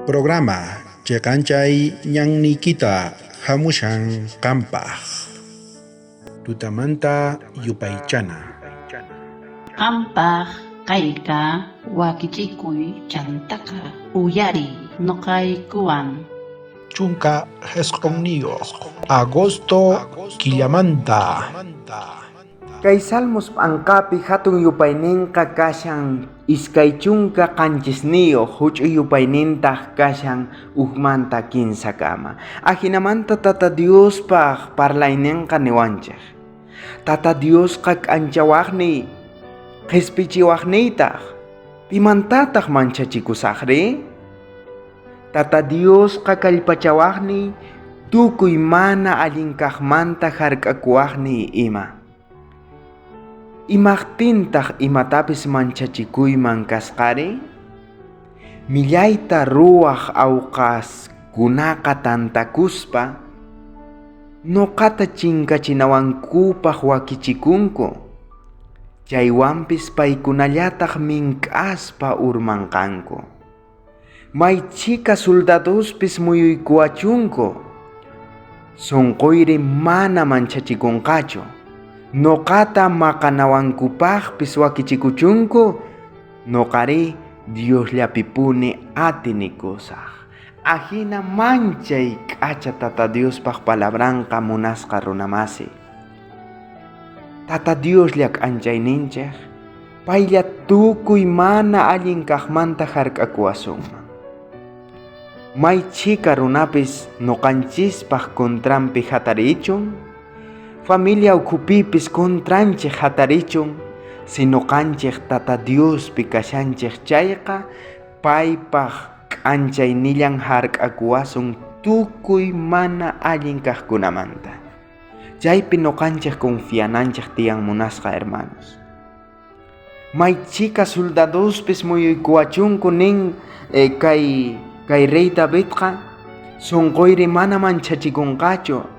Programa cheqanchay ñanniykita hamushan qampaq. Tutamanta yupaychana. Qampaq kayqa wakichikuy chantaqa uyariy noqaykuwan. 19 agosto killamanta. Kay Salmos p'anqapi hatun yupayninqa kashan 27, huch'uy yupaynintaq kashan 1manta 3kama. Ajinamanta Tata Diospaq parlayninqa niwanchej. Tata Diosqa k'anchawajniy, qhispichiwajniytaq, pimantataq manchachikusajri? Tata Diosqa kallpachawajniy, tukuy mana allin kajmanta hark'akuwajniy ima. Imajtintaq imatapis manchachikuyman kasqari? Millayta ruwaj awqaskunaqa tantakuspa noqata chinkachinawankupaj wakichikunku. Chaywanpis paykunallataq mink'aspa urmanqanku. May chhika soldadospis muyuykuwachunku. Sunquyri mana manchachikunqachu. Noqata maqanawankupajpis wakichikuchunku, noqarí Diosllapipuni atinikusaj. Ajina manchay k'acha Tata Diospaj palabranqa munasqa runamasi. Tata Dioslla k'anchayninchej, paylla tukuy mana allin kajmanta hark'akuwasunman. May chhika runapis noqanchispaj contranpi hatarichun, familia ukhupipis contranchej hatarichun, si noqanchej Tata Diospi kashanchej chayqa, paypaj k'anchaynillan hark'akuwasun tukuy mana allin kajkunamanta. Chaypi noqanchej confiananchej tiyan munasqa hermanos. May chhika soldadospis muyuykuwachunku nin kay rey Davidqa, sunquyri mana manchachikunqachu.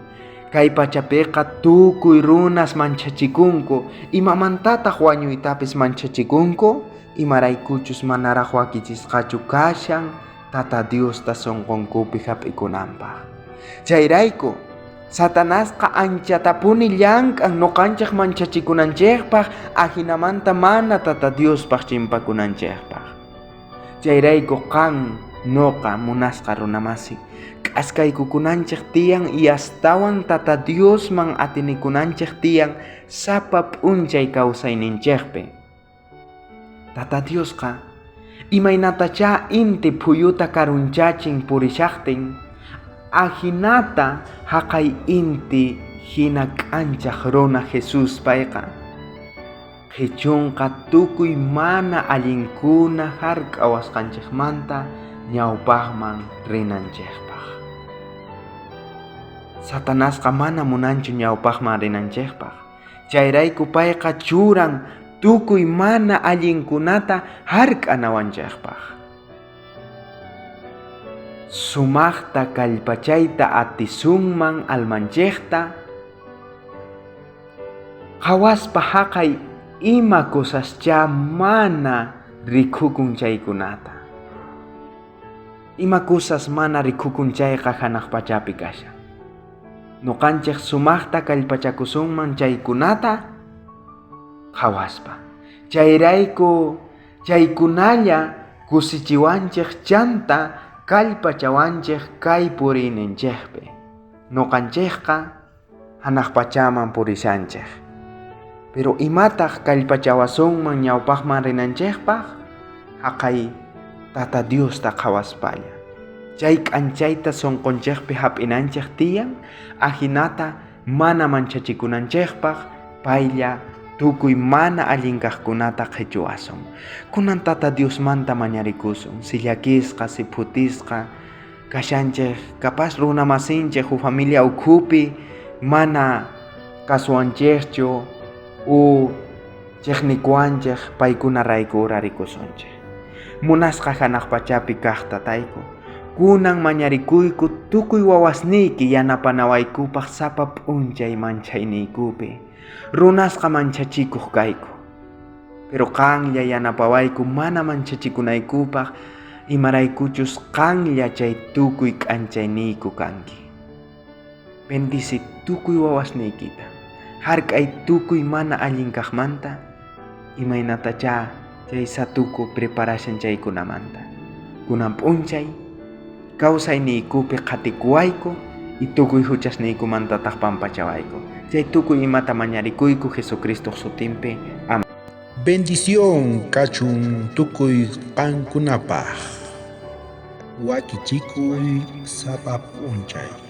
Kay pachapiqa tukuy runas manchachikunku, imamantataq wañuytapis manchachikunku, imaraykuchus manaraj wakichisqachu kashan Tata Diosta sunqunkupi hap'ikunanpaj. Chayrayku Satanasqa anchatapuni llank'an noqanchej manchachikunanchejpaj, ajinamanta mana Tata Diospaj chimpakunanchejpaj. Chayrayku qan noqa munasqa runamasi k'askaykukunanchej tiyan y astawan Tata Diosman atinikunanchej tiyan sapa p'unchay kawsayninchejpi. Tata Diosqa imaynatachá inti phuyuta karunchachin purishajtin, ajinata jaqay inti hina k'anchaj runa Jesús payqa. Qhichunqa tukuy mana allinkuna hark'awasqanchejmanta ñawpajman rinanchejpaj. Satanasqa mana munanchu ñawpajman rinanchejpaj. Chayrayku payqa churan tukuy mana allinkunata hark'anawanchejpaj. Sumajta kallpachayta atisunman almanchejta, qhawaspa jaqay ima cosaschá mana rikukun chaykunata. Ima cosas mana rikukun chayqa hanaq pachapi kashan. Noqanchej sumajta kallpachakusunman chaykunata qhawaspa. Chayrayku chaykunalla kusichiwanchej chanta kallpachawanchej kay puriyninchejpi. Noqanchejqa hanaq pachaman purishanchej. Pero imataq kallpachawasunman ñawpajman rinanchejpaj? Jaqay Tata Diosta qhawaspalla. Chay k'anchayta sunqunchejpi hap'inanchej tiyan, ajinata mana manchachikunanchejpaj, paylla tukuy mana allin kajkunata qhichuwasun. Kunan Tata Diosmanta mañarikusun, si llakisqa, si phutisqa kashanchej, capaz runa masinchej u familia ukhupi mana kasuwanchejchu u chejnikuwanchej paykunarayku urarikusunchej. Munasqa hanaq pachapi kaj tatayku, kunan mañarikuyku tukuy wawasniyki yanapanawaykupaj sapa p'unchay manchayniykupi. Runasqa manchachikuj kayku, pero qanlla yanapawayku mana manchachikunaykupaj, Imaraykuchus qanlla chay tukuy k'anchayniyku kanki. Bendice tukuy wawasniykita. Hark'ay tukuy mana allin kaqmanta, imaynatachá chay satuku preparashan chaykunamanta. Kunan p'unchay kawsayniykupi qhatikuwayku y tukuy huchasniykumantataq pampachawayku. Chay tukuy imata mañarikuyku Jesucristo sutinpi. Amén. Bendición kachun tukuy qankunapaj. Wakichikuy sapa p'unchay.